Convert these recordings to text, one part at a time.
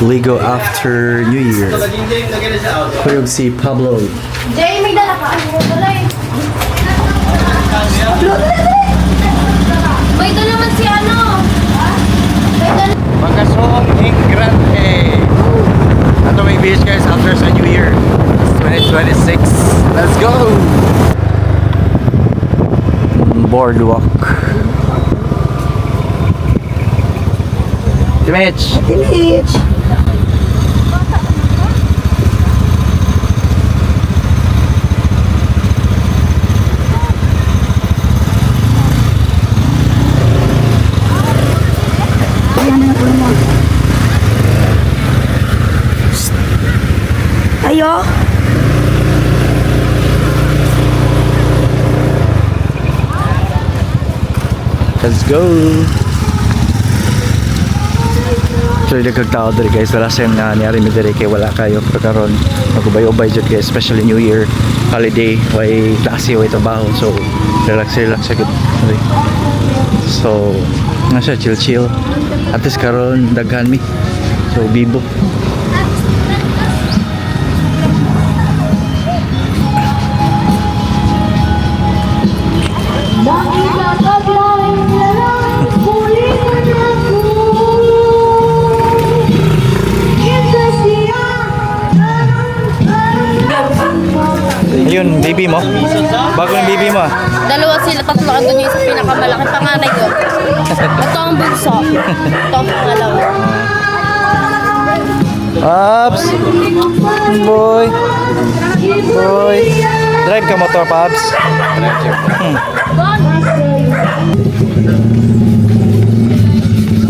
Ligo after New Year. Kuyog si Pablo. Jay, may dala ka. Ano, dala eh. May dala man si ano. May dala. Bakasyon in Grande. Ato may beach, guys, after sa New Year 2026. Let's go! Boardwalk. Timich! Timich! Ayan na yung mo. Ayo! Let's go! Actually, daghang tao diri, guys. Wala siyang na niyari mi diri kay wala kayo pagkaron. Magubay-ubay jud, guys, especially New Year holiday, way klase, way trabaho. So, relax relax siya gud. Diri. So, nga siya chill chill. At least karon daghan mi. So, bibo. Ayun, baby mo. Bago yung baby mo, ah. Dalawa sila, tatlo. Andun yung isa pinakamalaki. Panganay ko. Ito ang bunso. Ito ang pangalawa. Pops! Boy! Boy! Drive ka motor, Pops?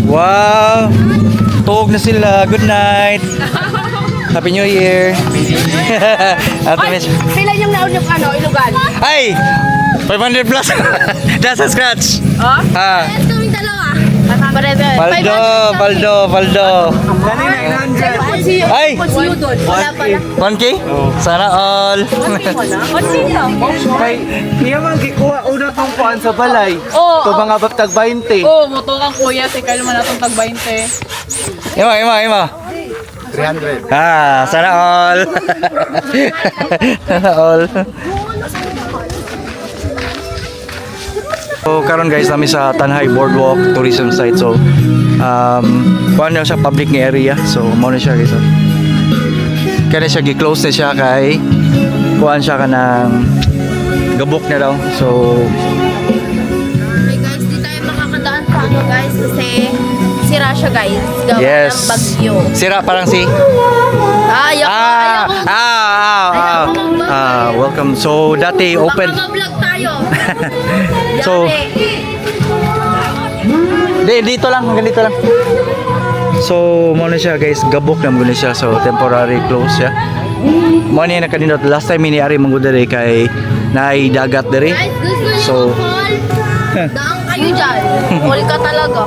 Wow! Tuog na sila. Good night! Happy New Year! Ate Mitch. Sila yung naunok ano, ilugan. Ay! 500 plus! That's a scratch! Oh? Ah. Parehas kaming dalawa. Parehas. Paldo! Paldo! Paldo! Ay! Wala pala. 1K? Sana all! Kay niya man gikuha una tong kuan sa balay. Oo. To mga baptag 20. Oo, oh, moto kang kuya. Si Kyle man atong tag 20. Ima, ima, ima. 300. Ah, sana all. Sana all. So karon, guys, nami sa Tanjay Boardwalk Tourism Site. So kuan na siya, public nga area. So mao na siya, guys, oh. Kaya na siya gi-close na siya kay kuan siya kanang gabok na daw. So Okay guys, di tayo makakadaan sa ano, guys, kasi sira siya, guys. Gawa ng bagyo. Sira parang si Ah, ayoko, Ah, ayoko. ah, ah, ah, ah, welcome. So dati open. Baka ma-vlog tayo. So, Yari. Di, dito lang, hanggang dito lang. So, mo na siya, guys, gabok na mo na siya. So, temporary close siya. Mo na yung nakanindot. Last time ini ari mong diri kay naay dagat diri. Guys, gusto niyo So, so, fall? Daan kayo dyan. Fall ka talaga.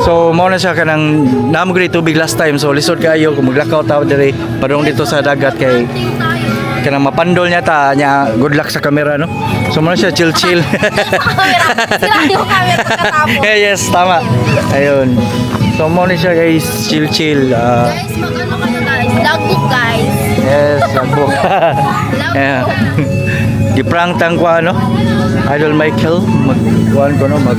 So, mo na siya kanang naamo gud tubig last time. So, lisod kaayo kung maglakaw tao diri padung dito sa dagat kay Hunting tayo. kanang mapandol niya ta niya. Good luck sa camera, no. So, mo na siya chill chill. Camera. Sira yung camera pagkatapos. Yeah, yes, tama. Ayun. So, mo na siya, guys, chill chill. Ah, Guys, mag-ano kayo, guys? Logbook, guys. Yes, logbook. Logbook. Yeah. Giprank tang ko ano? Idol Michael, mag kuan ko no, mag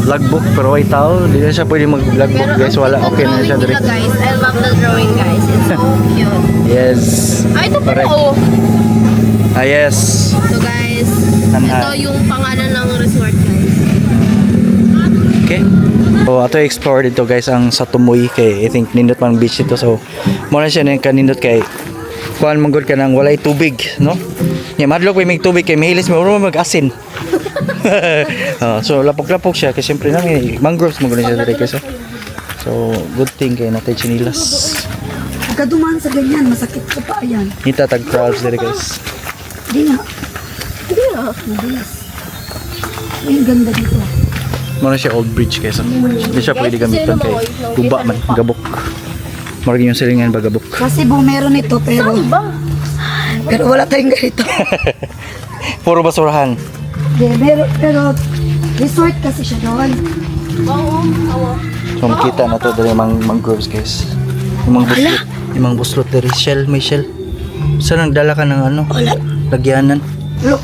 logbook pero ay tao, di na siya pwede mag logbook, Pero guys, ang wala cute ng okay na siya drawing diri. nila, guys. I love the drawing, guys. It's so cute. Yes. Ay, ito pala, Correct. oh. Ah, yes. So guys, Tanjay. ito yung pangalan ng resort, guys. Okay. So ato explore dito, guys, ang sa Tumoy kay I think nindot man beach dito. So mo na siya nang kanindot kay kuan man gud ka nang walay tubig, no? Nya madlok may tubig kay mahilis mo mag-asin. Ah, so lapok-lapok siya kasi siyempre na may mangroves mo gud siya diri, guys, oh. So good thing kay natay chinilas. Pagka dumaan sa ganyan, masakit sa paa yan. Nita tag crabs diri, guys. Hindi nga. Hindi nga. Mabilis. Ay, ang ganda dito. Mo na siya old bridge, guys, oh. Hindi siya pwede gamiton kay guba man, gabok. Marag yung silingan ba gabok. Kasi bu, meron ito, pero... Pero wala tayong ganito. Puro basurahan. Hindi, meron, pero resort kasi siya doon. Oo, oo. So makita na to diri mang mangroves, guys. Yung mga buslot. Yung mga buslot diri. Shell, may shell. Saan ang dala ka ng ano? Wala. Lagyanan. Look.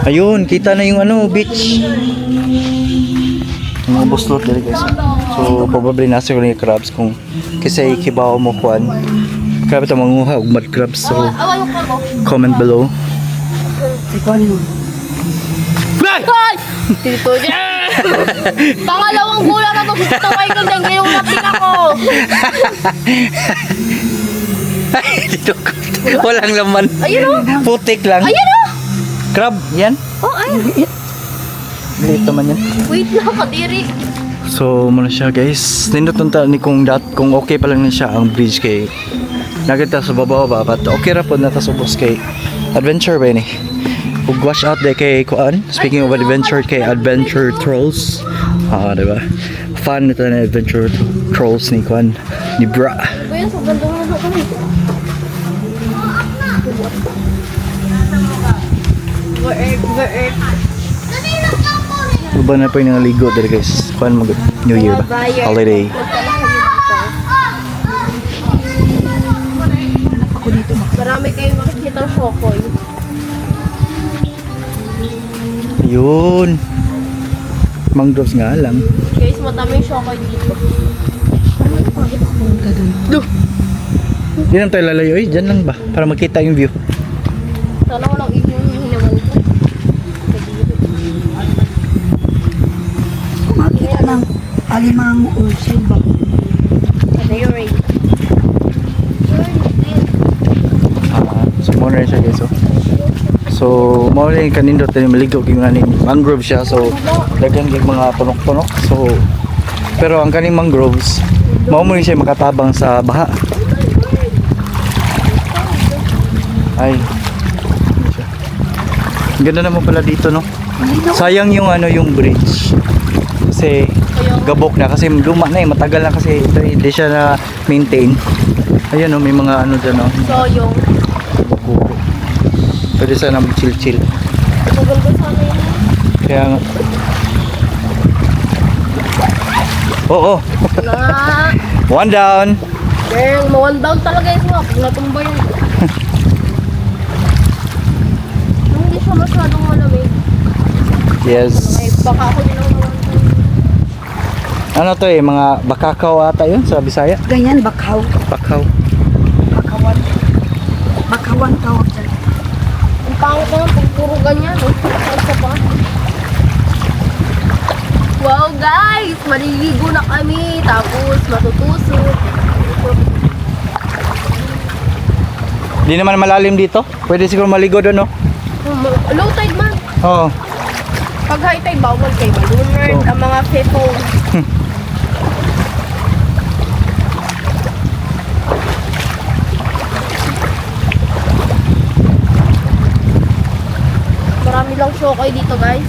Ayun, kita na yung ano, beach. Yung mga buslot diri, guys. So, probably nasa ko yung crabs kung kasi kibaw mo kuan. Grabe ito manguha og mud crabs. So, Awa yung kamo. comment below. Ikaw mo. Ay! Tito Pangalawang gula na to sa Tito Michael dahil ngayong natin ako. Ay, dito ko. Walang laman. Ayun o. Putik lang. Ayun o. Crab, yan. Oh, ayun. Liit naman yan. Wait lang, kadiri. So, muna siya guys. Nindot ta ni kung dat kung okay pa lang na siya ang bridge kay nagita sa babaw ba, but okay ra pod na ta subos kay adventure ba ni. Ug watch out day kay kuan. Speaking of adventure kay Adventure Trolls. Ah, di ba? Fan nito na Adventure Trolls ni kuan ni Bra. Kuya, sobrang dumi na kami. Work, work. Uban na pa yung nangaligo diri guys. Kuan mag New Year ba? Holiday. Marami kayong makikita ng shokoy. Yun. Mangroves nga lang. Guys, madaming shokoy dito. Hindi naman tayo lalayo eh. Diyan lang ba? Para makita yung view. Sana walang iyong hinawan ko. Kung makita ng alimang or silba. Kadiri. Ah, so mo na rin siya guys oh. So mo na rin kanindot na maligo yung aning mangrove siya, so daghan gyud mga tunok-tunok, so pero ang kaning mangroves mao mo rin siya makatabang sa baha. Ay. Ano siya. Ang ganda naman pala dito, no. Sayang yung ano yung bridge. Kasi gabok na kasi luma na eh, matagal na kasi ito eh, hindi siya na maintain. Ayun oh, may mga ano dyan oh. So, yung Kubo. Pwede sana mag-chill-chill. maganda sana yun. Kaya nga. Oo. Na, One down. girl, ma-one down talaga yung swap. Natumba yun. Hindi siya masyadong malamig. Yes. Ay, baka ako din ang ma-one down. Ano to eh, mga bakakaw ata yun sa Bisaya. Ganyan, bakhaw. Bakaw. Bakawan. Bakawan tawag dyan. Ang pangit naman pag puro ganyan. Oh. Isa pa. Wow guys! Maliligo na kami. Tapos matutusok. Hindi naman malalim dito. Pwede siguro maligo doon, no? Low tide man. Oo. Pag high tide, bawal kay ballooners, So- ang mga feto. Marami lang shokoy dito guys.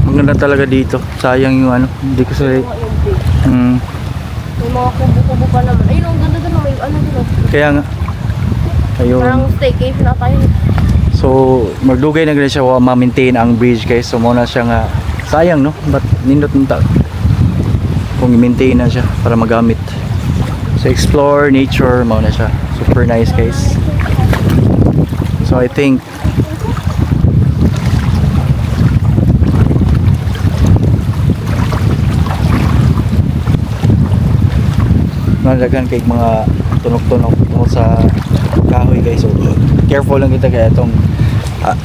Maganda talaga dito. Sayang yung ano. Hindi ko sa... Mga yung bridge. May mga kubo-kubo pa naman. Ayun, ang ganda doon. May ano doon. Kaya nga. Ayun. Parang staycation na tayo. So, magdugay na gani siya wa ma-maintain ang bridge guys. So, muna siya nga sayang no, but nindot nta kung i-maintain na siya para magamit. So, explore nature mao na siya. Super nice guys. So, I think nalagan kay mga tunok-tunok tungkol sa kahoy guys. So, careful lang kita kaya itong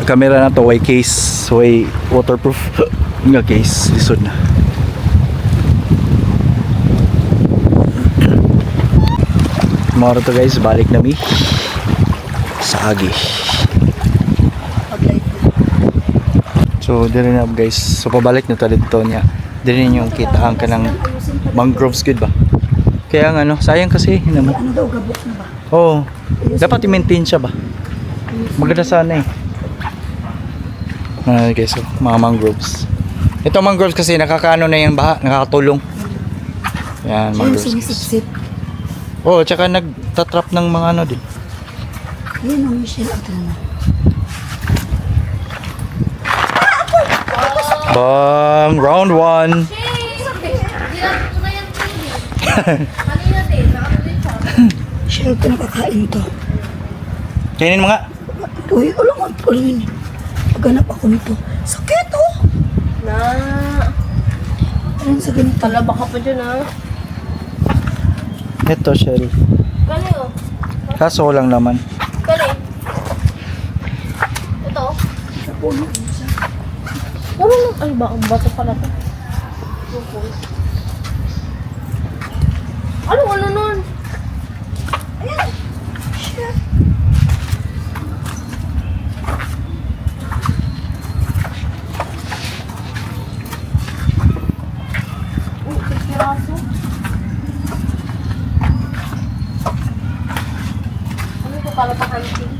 camera na to way case, way waterproof nga case lisod na. Moro to guys, balik na mi sa Agi. So dire na guys, so pabalik na to dito niya. Dire yung kitaan ka ng mangroves good ba? Kaya nga ano, sayang kasi ano mo. Ano daw, gabok na ba? Oo. Dapat i-maintain siya ba? Maganda sana eh. Ah, guys, so, mga mangroves. Ito mangroves kasi nakakaano na yung baha, nakakatulong. Yan, Siya yung mangroves. sumisipsip. Oo, oh, tsaka nagtatrap ng mga ano din. Yun ang Michelle. Ito na. Bang! Round one! Siyempre nakakain to. Kainin mo nga. Uy, wala nga pala yun eh. Paghanap ako nito. Sakit oh! Na. Ano sa ganito? Talaba ka pa dyan ah. Ito, Shell. Kani oh. Kaso lang naman. Kani. Ito. Puno. Puno ng ay ba ang bato pala to. Ano ano nun? Ayan. Shit. Piraso. Ano ito para pa hunting?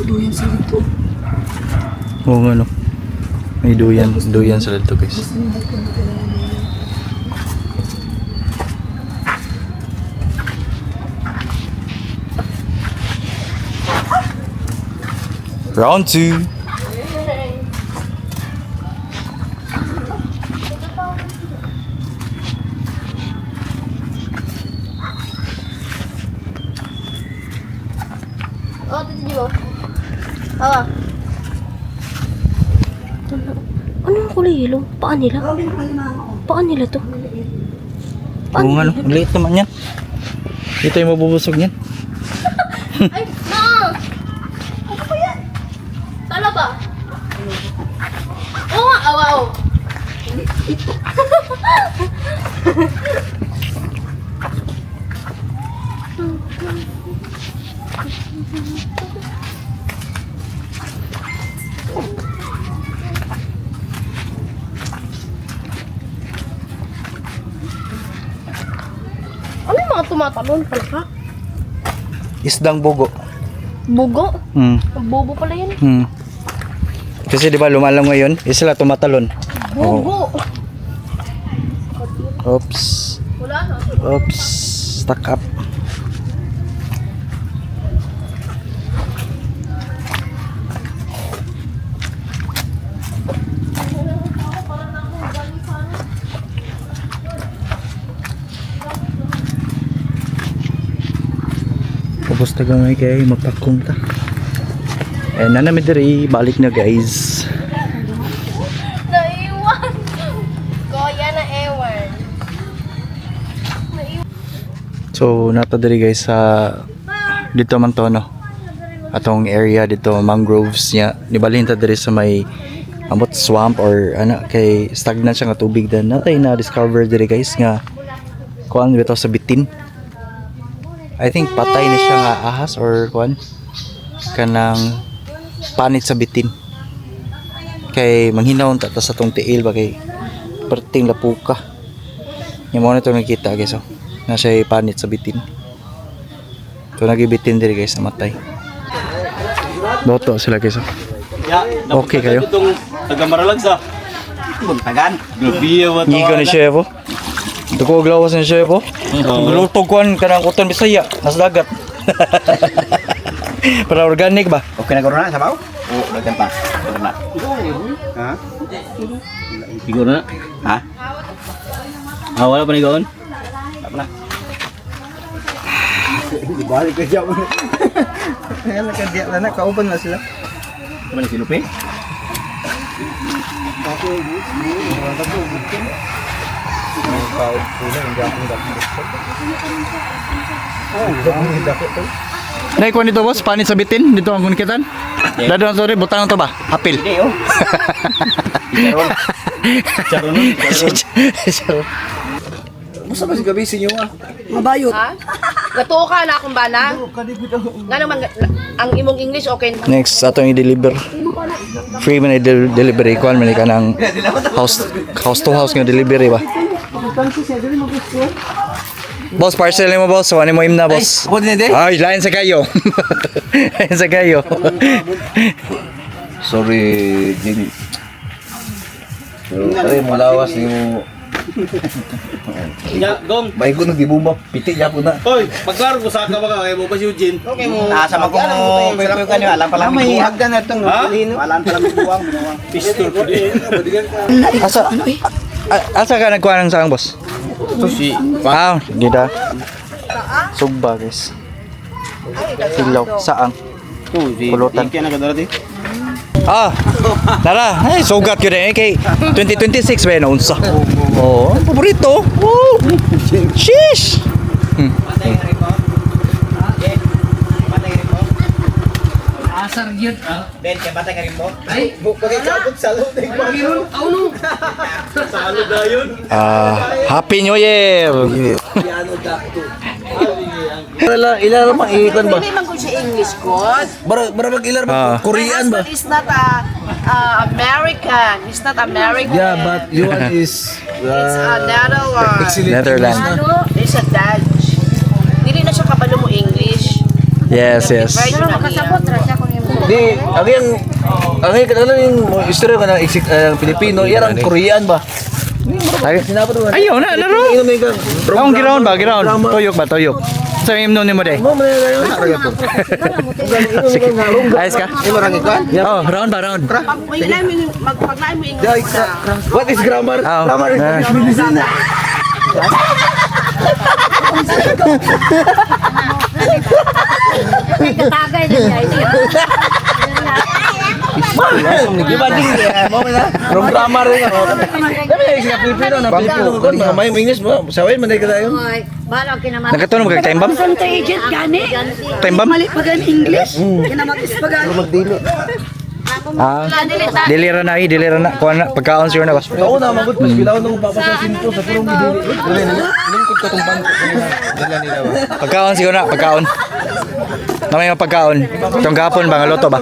Duyan sa dito. Oo nga, no. May duyan. Duyan sa dito, guys. Round two. Oh, tito Jibo. Awa. Ano yung kulay yellow? Paa nila? Paa nila to? Paa Oo nga, nila? no. Ang liit naman yan. Dito yung mabubusog niyan. Ay, ma! Ano ba yan? Tala ba? Oo nga, awa, oh. Ano yung mga tumatalon? Palaka? Isdang bugo. Bugo? Hmm. Ang bobo pala yun. Kasi di ba lumalang ngayon, eh sila tumatalon. Bugo! Oops. Wala na. Oops. Stuck up. Tapos ta gamay kay mapakong ta. Eh na nami diri balik na, guys. Naiwan! Goya na ewan. So nata diri, guys, sa dito man to, no. Atong area dito mangroves niya. Nibalhin ta diri sa may ambot swamp or ana kay stagnant siya nga tubig dan natay na discover diri, guys, nga kuan bitaw sa bitin. I think patay na siya nga ahas or kuan kanang panit sa bitin. Kay manghinaw ta ta sa tong tiil ba kay perting lapuka. Yung mo na ito nakita, guys, oh. Na siya panit sa bitin. So nagibitin diri, guys, namatay. Loto sila, guys, oh. Okay kayo. Itong taga Maralag sa. Buntagan. Grabe ba Ngigo ni chef, oh. Duko og lawas ni chef, oh. Luto kuan kanang uton Bisaya, nasa dagat. Para organic ba? Okay na corona sabaw? Oo, daghan pa. Daghan na. Ha? Siguro na. Ha? Ah, wala pa ni gaon? Wala pa na. Balik ka dyan. Kaya nakadiya na na, kauban na sila. Ano si Lupe? Nay kuan dito, boss, panit sa bitin dito ang kunkitan. Dado ang sorry, butang to ba? Apil. Hindi oh. Charon. Charon. Charon. Musta ba si gabi sa inyo ah? Mabayot. Ha? Gatuo ka na akong bana? Nga naman, ang imong English okay naman. Next, atong i-deliver. Free man i-delivery. Kuan man ka ng house, house to house nga delivery ba? Boss, parcel mo, boss. Wani mo imna, boss. Ay, lain sa kayo. Lain sa kayo. Sorry, Jimmy. Pero ay, malawas ni mo. Ya, gong. Bago nang gibumba, piti ya po na. Hoy, magklaro ko sa ka ba kay mo pa si Eugene. Okay mo. Asa man ko kuy kan alam pa lang may hagdan na itong Ha? Alam pa lang buwang binuwang. Pistol ko di. Asa asa ka nagkuha ng saang, boss? Sushi. Ah, gida. Sugba, guys. Silaw, saang. Pulutan. Kaya na di. Ah, tara. Ay, sugat yun eh. Kay 2026 ba yun? Unsa? Oo, paborito. Woo! Sheesh! Ben, kay batay ka rin mo. Ah, Happy New Year! Ila ila mang ikon ba? Hindi man ko siya English ko. Bara bara mag ilar Ah. ba Korean ba? Husband is not a American. He's not American. Yeah, but you one is It's a Netherlands. excellent. Netherlands. It's a Dutch. Dili na siya kabalo mo English. Yes. Pero makasabot ra siya kung Di, ang yung ang yung ano yung istorya ka ng exit ng Pilipino, yan ang Korean ba? Ay, Sinabi ko ayaw na, laro! Inom ka. Ang ground ba? Ground. Tuyok ba? Tuyok. Sa imnon ni mo day. Mo man na yun. Sige. Ayos ka? Oh, round ba? Round. Pag may magpaglain mo English na. What is grammar? Ah, Grammar is ah. medicine. Katagay na siya. Di ba di mo na? From grammar rin ako. Dami na sa Pilipino na Pilipino ko mga may English mo. Saway man ka tayo. Bahala kinamata. Nagkatunog ka time bomb? Santa agent gani. Time bomb? Mali pa gani English. Kinamatis pa gani. Ah, dili ra na eh, dili ra na. Kuha na, pagkaon siguro na ba? Ako na magud pas bilaw nung papa sa sinto sa purong dili. Lingkod ka tong bangko dala nila ba. Pagkaon siguro na, pagkaon. Namay mga pagkaon. Itong gapon ba, nga loto ba?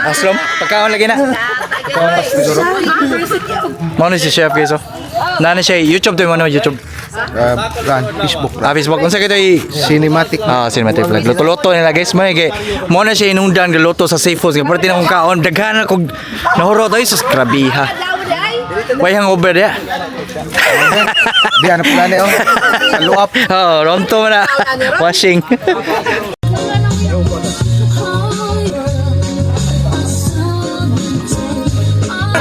Aslom, pagkaon lagi na. Pagkaon na siguro. Mao ni si Chef guys oh. Nani siya YouTube to mo no YouTube. Facebook. Ah, Facebook. Unsa kito i Cinematic. Ah, cinematic vlog. Luto-luto nila guys. Mo kay mo na siya inungdan galuto sa safe house. Kay perti na kong kaon daghan na kog nahurot ay sus grabiha. Way hangover ya. Di ano pala ni oh. Sa luap. Oh, ronto man na. Washing.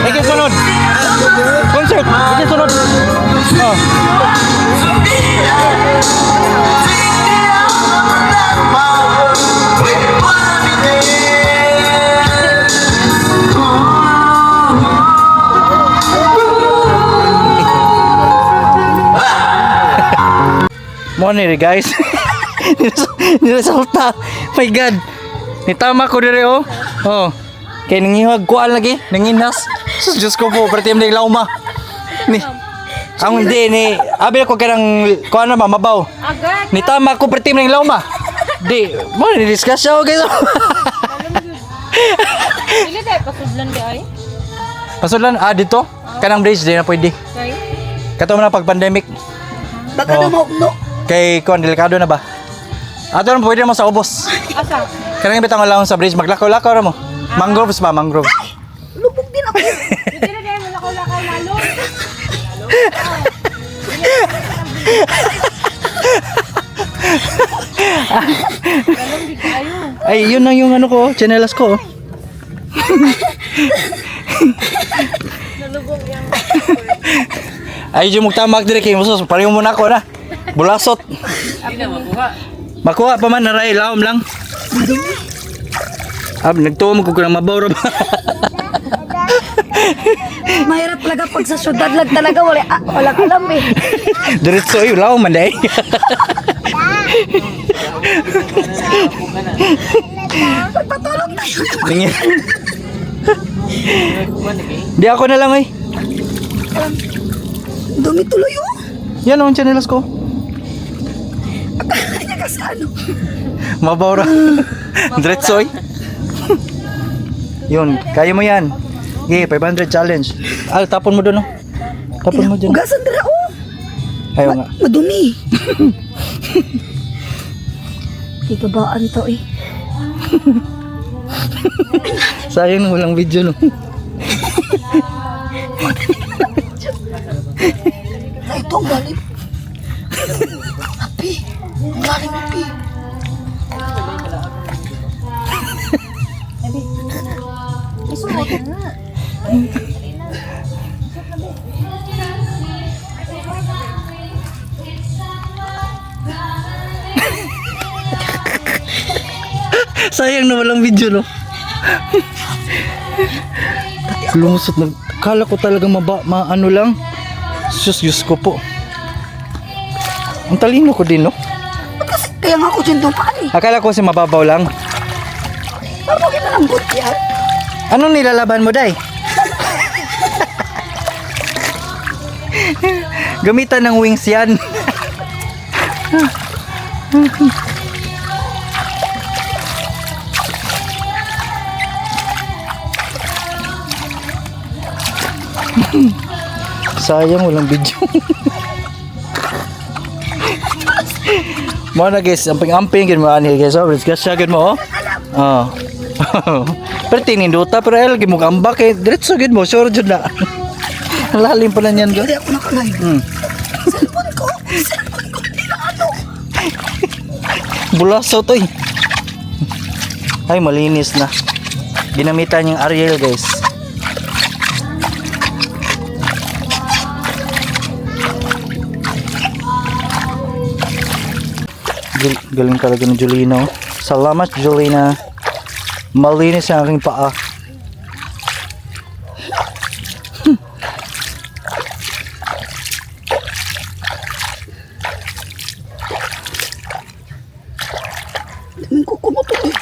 Iki sunod. Concert. Iki sunod. Oh. Mo ni guys. Niresulta. My God. Nitama ko dire oh. Oh. Kay nangihag kuan lagi, nanginas. Sus Diyos ko po, perti mo lauma. Ni ang hindi ni abi ko kanang kuan na ba mabaw. Nitama ko perti mo lauma. Di, mo ni discuss siya guys. Dili tayo pasudlan di ay. Pasulan ah dito. Kanang bridge di na pwede. Kay Kato man na pag pandemic. Baka Oh. na maugno. Kay kuan delikado na ba? Ato na pwede mo sa ubos. asa? Kanang bitang wala sa bridge maglakaw-lakaw ra mo. Mangroves ba, mangroves. Lubog din ako. Dili na tayo malakaw-lakaw lalo. Ay, yun na yung ano ko, tsinelas ko. oh. Ay, yung magtamak dire kay Musos, pareho mo na ako na. Bulasot. Makuha pa man naray laom lang. Ab, nagtuo mo ko kanang mabaw ra ba. Mahirap talaga pag sa syudad lang talaga wala ah, wala alam eh. Diretso ay laom man day. Pagpatulog tayo. Tingin. Di ako na lang ay. Dumi tuloy oh. Yan ang tsinelas ko. Akala niya kasi ano. Mabaw ra. Diretso ay. Yun, kaya mo yan. Okay, 500 challenge. Ah, tapon mo doon, oh. Tapon mo dyan. Ugasan dira oh. Ayaw nga. Madumi. Kikabaan to eh. Sayang walang video, no. Sayang na walang video, no? Lumusot na. Kala ko talaga maba, maano lang. Sus, Diyos ko po. Ang talino ko din, no? Kasi kaya nga ako dyan dumaan eh. Akala ko kasi mababaw lang. Parang huwag malambot yan. Anong nilalaban mo, Day? Gamitan ng wings yan. Sayang walang video. Mo na guys, amping-amping gid mo ani guys. Oh, let's siya gid mo oh. Oh. Pero tininduta pero el gid mo ambak eh diretso gid mo sure jud na. Ang lalim pala niyan go. Hindi ako nakalive. Cellphone ko, hindi na ano. Bulaso to eh. Ay, malinis na. Ginamitan yung Ariel, guys. Galing talaga ni Julina. Oh. Salamat, Julina. Malinis ang aking paa. Daming kukumutok eh.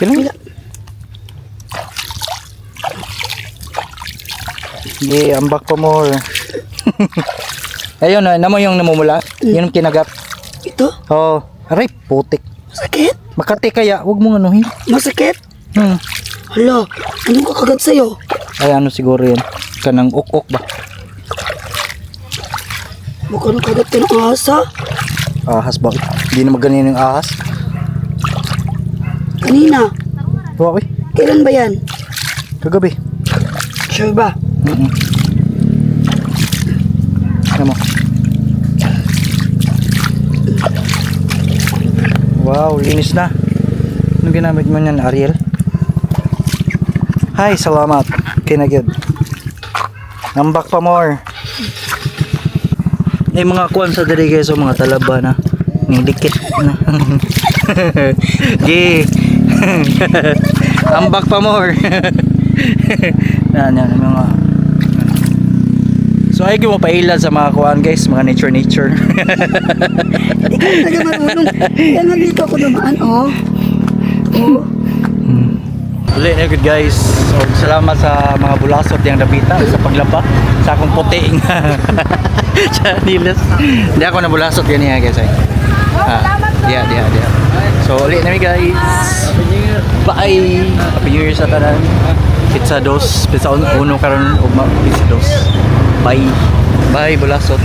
Kailan? Yeah, ambak pa more. Ayun, na namo yung namumula. Yun ang kinagat. Ito, Oh, aray, putik. masakit. Makati kaya, wag mong anuhin. Masakit. Hala, anong kakagat sa'yo? Ay, ano siguro yun? Kanang ok-ok ba? Mukhang nakagat ka ng ahas ha. Ahas ba? Hindi naman ganyan yung ahas. Kanina, Wow, eh. kailan ba yan? Kagabi. Sure ba? Ano mo? Wow, linis na. Anong ginamit mo niyan, Ariel? Hi, salamat. Kinagid. Nambak pa more. May mga kuwan sa diri guys, oh, mga talaba na. Nidikit na. Gi. Ambak pa more. Yan, yan, mga. So ay mo pailad sa mga kuan guys, mga nature nature. Hindi ka talaga marunong. Kaya nga dito ako dumaan, oh. Oh. Uli na good guys. So, salamat sa mga bulasot yang dapita sa paglaba sa akong puti nga. Chanilas. Hindi ako nabulasot yan niya guys. Ay. Ah, diha diha diha. So uli na mi guys. Bye. Happy New Year sa tanan. Pizza dos, pizza uno karon ugma pizza dos. Bye. Bye bulasot.